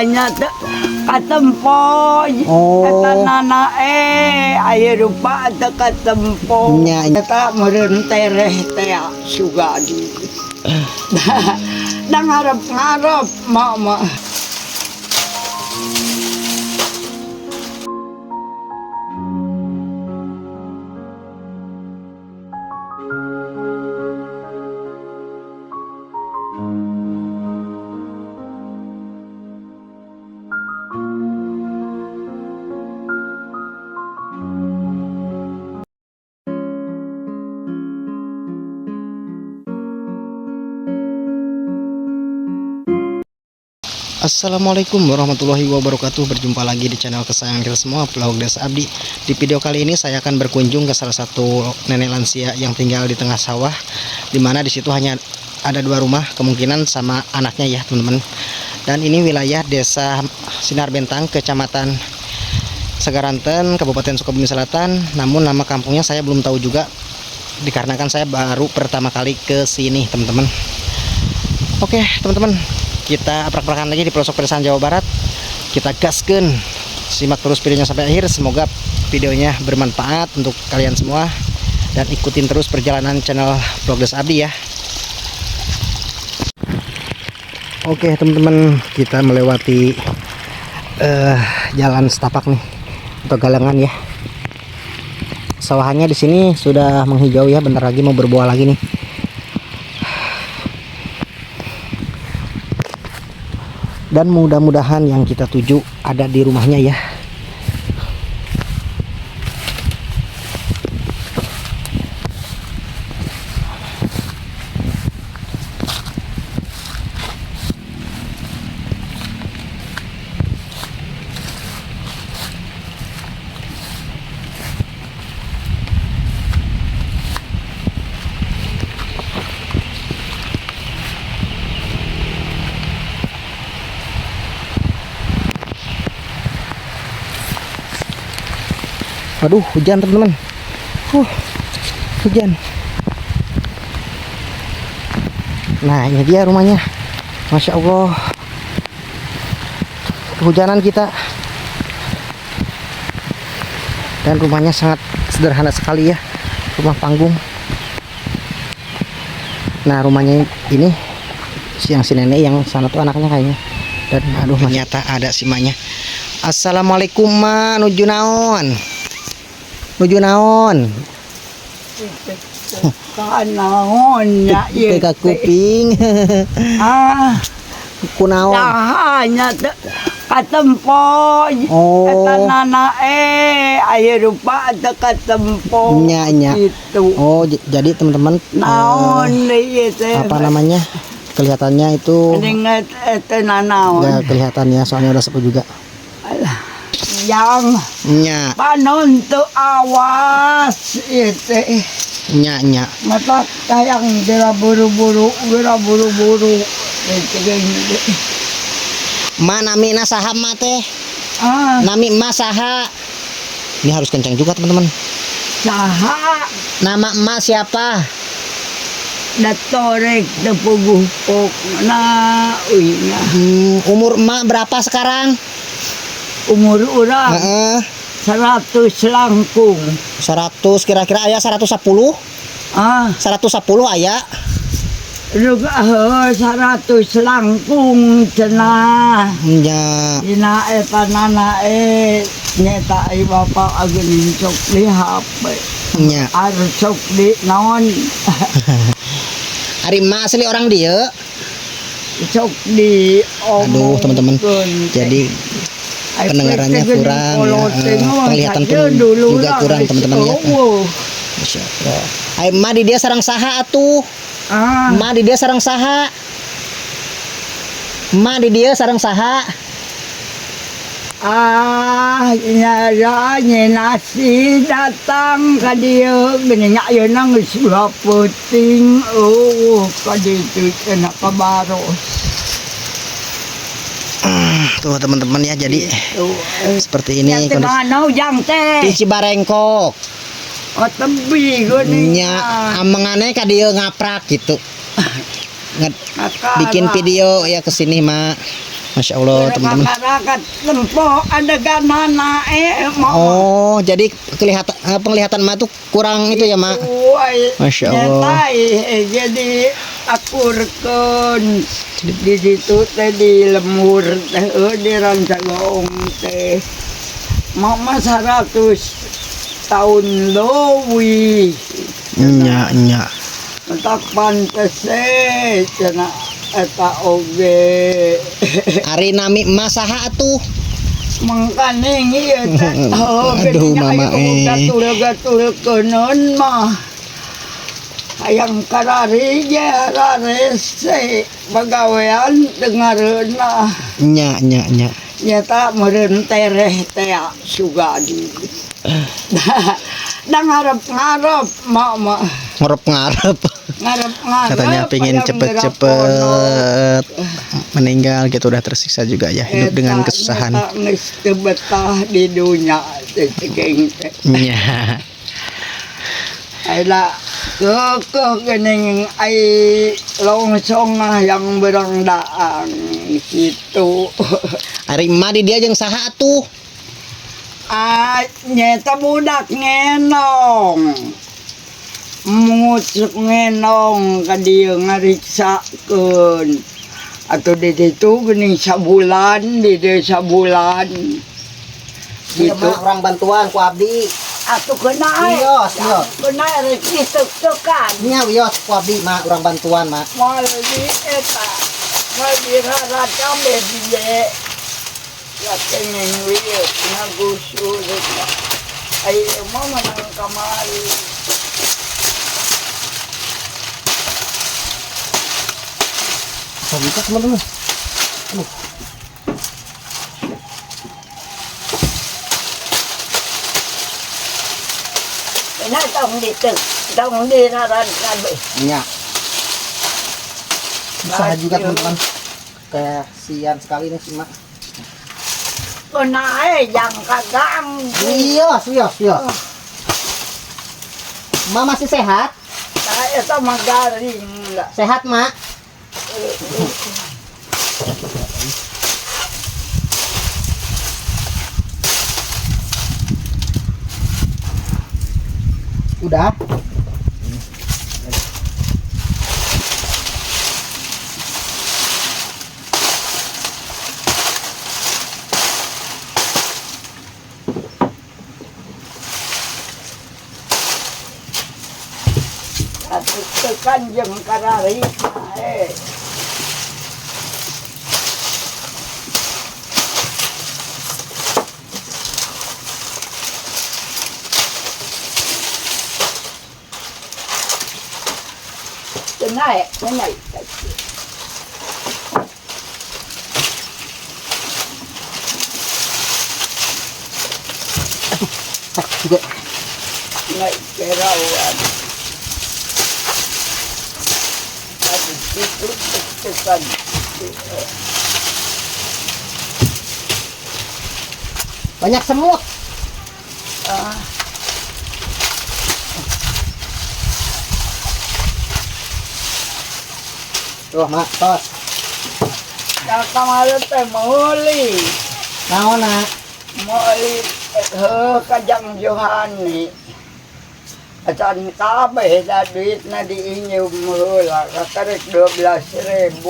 Nya teu katempo. Oh. Eta nana aya rupa teu katempo. Nya. Eta meureun tereh teh sugan. Da ngarep-ngarep mak mah. Assalamualaikum warahmatullahi wabarakatuh. Berjumpa lagi di channel kesayangan kita semua, Vlog Desa Abdi. Di video kali ini saya akan berkunjung ke salah satu nenek lansia yang tinggal di tengah sawah, dimana di situ hanya ada dua rumah, kemungkinan sama anaknya ya teman-teman. Dan ini wilayah Desa Sinar Bentang, Kecamatan Sagaranten, Kabupaten Sukabumi Selatan. Namun nama kampungnya saya belum tahu juga, dikarenakan saya baru pertama kali ke sini teman-teman. Oke teman-teman, kita aprak-aprakan lagi di pelosok pedesaan Jawa Barat. Kita gaskeun, simak terus videonya sampai akhir. Semoga videonya bermanfaat untuk kalian semua. Dan ikutin terus perjalanan channel Vlog Desa Abdi ya. Oke teman-teman, kita melewati jalan setapak nih, atau galengan ya. Sawahannya di sini sudah menghijau ya, bentar lagi mau berbuah lagi nih. Dan mudah-mudahan yang kita tuju ada di rumahnya ya. Aduh, hujan teman-teman. Hujan. Nah, ini dia rumahnya. Masya Allah. Kehujanan kita. Dan rumahnya sangat sederhana sekali ya. Rumah panggung. Nah, rumahnya ini siang si nenek yang sana tuh anaknya kayaknya. Dan aduh, ternyata ada si maknya. Assalamualaikum ma, nuju naon? Nuju naon? Kanaon nya ieu Teu kuping. Ah, Kunaon? Saha nya teu katempo. Oh. Eta nana aya rupa teu katempo. Nya, nya. Gitu. Oh, jadi teman-teman, Naon deui teh? apa namanya? Kelihatannya itu Ingat eta nanaon. nggak kelihatan ya, soalnya udah sepuh juga. Alah. Yang Nya, panon teu awas ieu teh. nya, nya. Mata tayang geura buru-buru, geura buru-buru. Gitu. Ma namina saha ma teh? Ah, Nami emak saha? Ini harus kencang juga teman-teman. Saha? Nama emak siapa? Da torek teu puguh pokna uy nya. Umur emak berapa sekarang? Umur urang 100 langkung. 100 kira-kira aya 110? Ah, 110 aya? Rug, 100 langkung cenah. Nya. Dina eta nana nyeta ai bapak ageung sok di HP. Nya. Arus sok di naon? Ari emak asli orang dieu? Sok di Aduh, teman-teman. Jadi pendengarannya kurang ya. Penglihatan pun juga kurang teman-teman ya. Masya Allah. Ai emak di dieu sareng saha atuh? Ah, Emak di dieu sareng saha? Emak di dieu sareng saha? Ah, nya nasi datang ka dieu geuning nya ayeuna geus dua peuting eueuh ka ditu cenah ka baros. Tuh teman-teman ya, jadi Tuh, seperti ini nya teh kondisi. mana ujang teh? Di Cibarengkok. Oh, tebi geuning. Nya amengane ka dieu ngaprak gitu. Bikin video ya ke sini, Mak. Masya Allah teman-teman. Masyarakat tempo adeganana mau. Oh, jadi kelihatan penglihatan mak tuh kurang itu ya mak. Masya Allah. Jadi akurkeun di situ teh di lemur teh di Rancagoong teh. Mama 100 tahun leuwih. Nya nya. Tak pantes cenah eta oge. Ari nami emak saha atuh? Mangkaning ieu teh. Oh, Aduh, mama. Gatul-gatul mah. Hayang karari ge rarese pagawean dengareunah. Nya nya nya. Nyata meureun tereh teh sugan. Da ngarep-ngarep mak mah. Ngarep-ngarep. Ngarep-ngarep. Katanya pingin cepet-cepet meninggal gitu, udah tersiksa juga ya hidup dengan kesusahan. Eta geus teu betah di dunya teh cegeng teh. Nya. Ayeuna keukeuh geuning ai longsong ah yang berang daang kitu. Ari emak di dia jeung saha atuh? Ah, nyeta budak ngenong. Mungut ngenong ka dieu ngariksakeun. Atuh di ditu geuning sabulan, di dieu sabulan. Gitu. Orang bantuan ku abdi. Atuh kena ai. Wios, wios. Kena rek ditek-tekan. Nya wios ku abdi mak urang bantuan mak. Moal di eta. Moal diraraca be dieu. Ya kenging wieu ngagusur eta. Ai mah menang kamari. Bisa buka teman-teman. Aduh. Kena tong ditek, tong diraraca be. Nya. Susah juga teman-teman. Kasihan sekali nih si mak. Kena jang kaganggu. Wios, wios, wios. Ma masih sehat? Nah, eta mah garing lah. Sehat, Mak? Udah? Atuh tekan jeung karari. Naik, naik. Sakit juga. Naik kerawan. Aduh, itu tekan. Banyak semut. Ah. Tuh, Mak, tos. Kamaru teh meuli. Naon, Nak? Meuli heuh ka Jang Johani. Acan kabeh da duitna diinjeum heula kakarek 12.000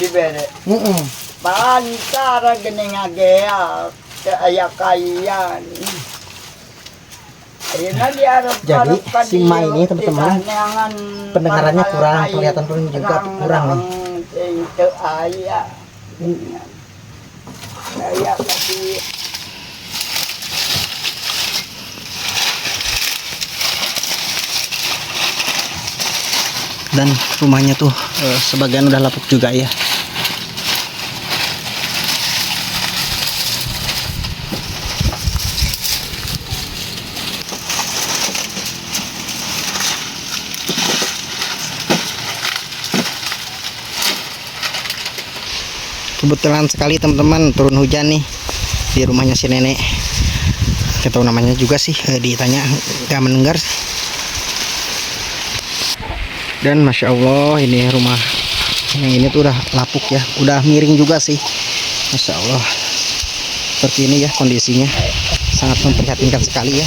dibere. Heeh. Pantara geuning ngageak teu aya kayan. Ayeuna diarep-arep Jadi ka si Ma dieu ini teman-teman disaneangan pendengarannya kurang, pangkal penglihatan pun juga kurang nih. Teu aya. Aya ka dieu. Dan rumahnya tuh sebagian udah lapuk juga ya. Kebetulan sekali teman-teman turun hujan nih di rumahnya si nenek. Gak tahu namanya juga sih, ditanya gak mendengar sih. Dan masya Allah ini rumah yang ini tuh udah lapuk ya, udah miring juga sih. Masya Allah. Seperti ini ya kondisinya. Sangat memprihatinkan sekali ya.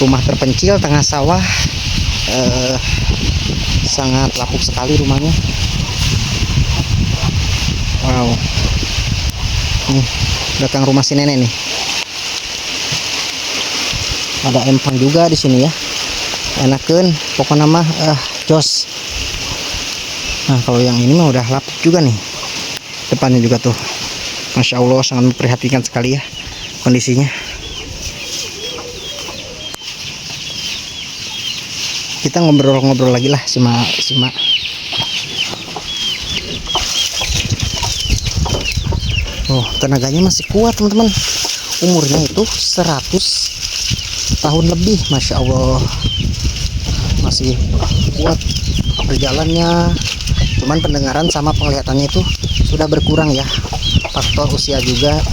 Rumah terpencil tengah sawah. Sangat lapuk sekali rumahnya. Wow. Nih, belakang rumah si nenek nih. Ada empang juga di sini ya. Enakeun pokoknya mah, jos. Nah, kalau yang ini mah udah lapuk juga nih. Depannya juga tuh. Masya Allah, sangat memprihatinkan sekali ya kondisinya. Kita ngobrol-ngobrol lagi lah sama si Mak. Oh, tenaganya masih kuat, teman-teman. Umurnya itu 100 tahun lebih, Masya Allah. Masih kuat berjalannya. Cuman pendengaran sama penglihatannya itu sudah berkurang ya. Faktor usia juga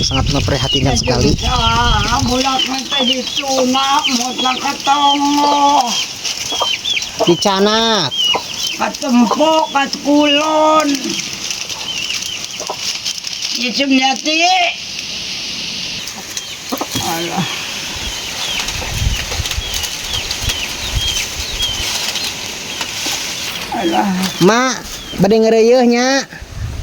sangat memprihatinkan sekali. Bulak teh dituna motong katongo. Dicandak. Katempo katkulon. Ieu Alah. Alah. Mak, bade ngeureuyeun nya.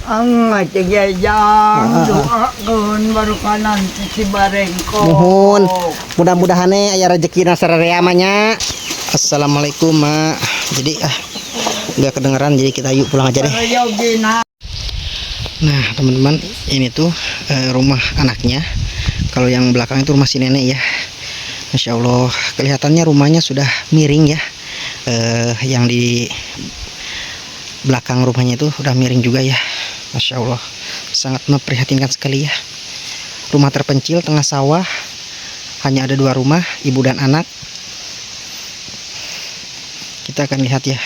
Ang jang doakeun baru kanan si barengko. Muhun. Mudah-mudahan aya rezeki sararea mah nya. Assalamualaikum, Mak. Jadi ah nggak kedengeran, jadi kita yuk pulang aja deh. Yogina. Nah, teman-teman, ini tuh rumah anaknya. Kalau yang belakang itu rumah si nenek ya. Masya Allah, kelihatannya rumahnya sudah miring ya. Yang di belakang rumahnya itu udah miring juga ya. Masya Allah, sangat memprihatinkan sekali ya. Rumah terpencil tengah sawah, hanya ada dua rumah, ibu dan anak. Kita akan lihat ya.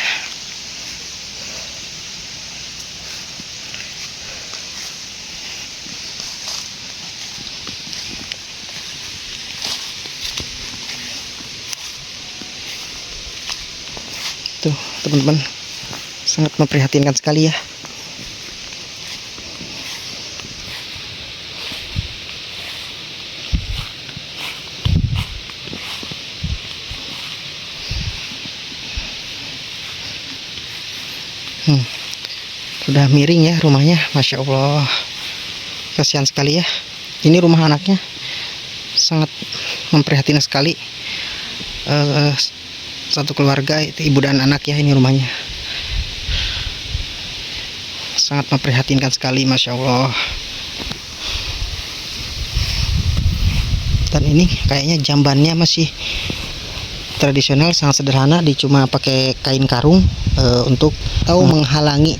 Tuh, teman-teman, sangat memprihatinkan sekali ya. Sudah miring ya rumahnya, Masya Allah. Kasihan sekali ya. Ini rumah anaknya, sangat memprihatinkan sekali. Satu keluarga itu ibu dan anak ya, ini rumahnya. Sangat memprihatinkan sekali, Masya Allah. Dan ini kayaknya jambannya masih tradisional, sangat sederhana, di cuma pakai kain karung untuk tahu menghalangi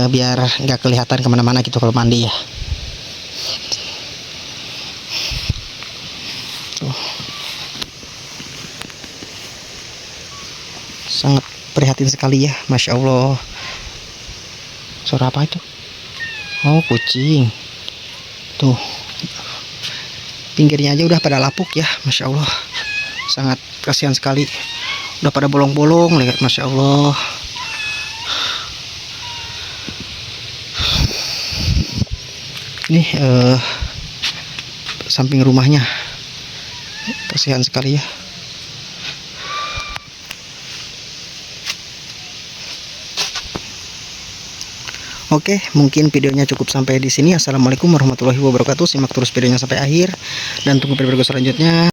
biar nggak kelihatan kemana-mana gitu kalau mandi ya. Tuh. Sangat prihatin sekali ya, Masya Allah. Suara apa itu? Oh, kucing. Tuh, pinggirnya aja udah pada lapuk ya, Masya Allah. Sangat kasihan sekali, udah pada bolong-bolong lihat, Masya Allah. Ini samping rumahnya, kasihan sekali ya. Oke, mungkin videonya cukup sampai di sini. Assalamualaikum warahmatullahi wabarakatuh. Simak terus videonya sampai akhir dan tunggu video selanjutnya.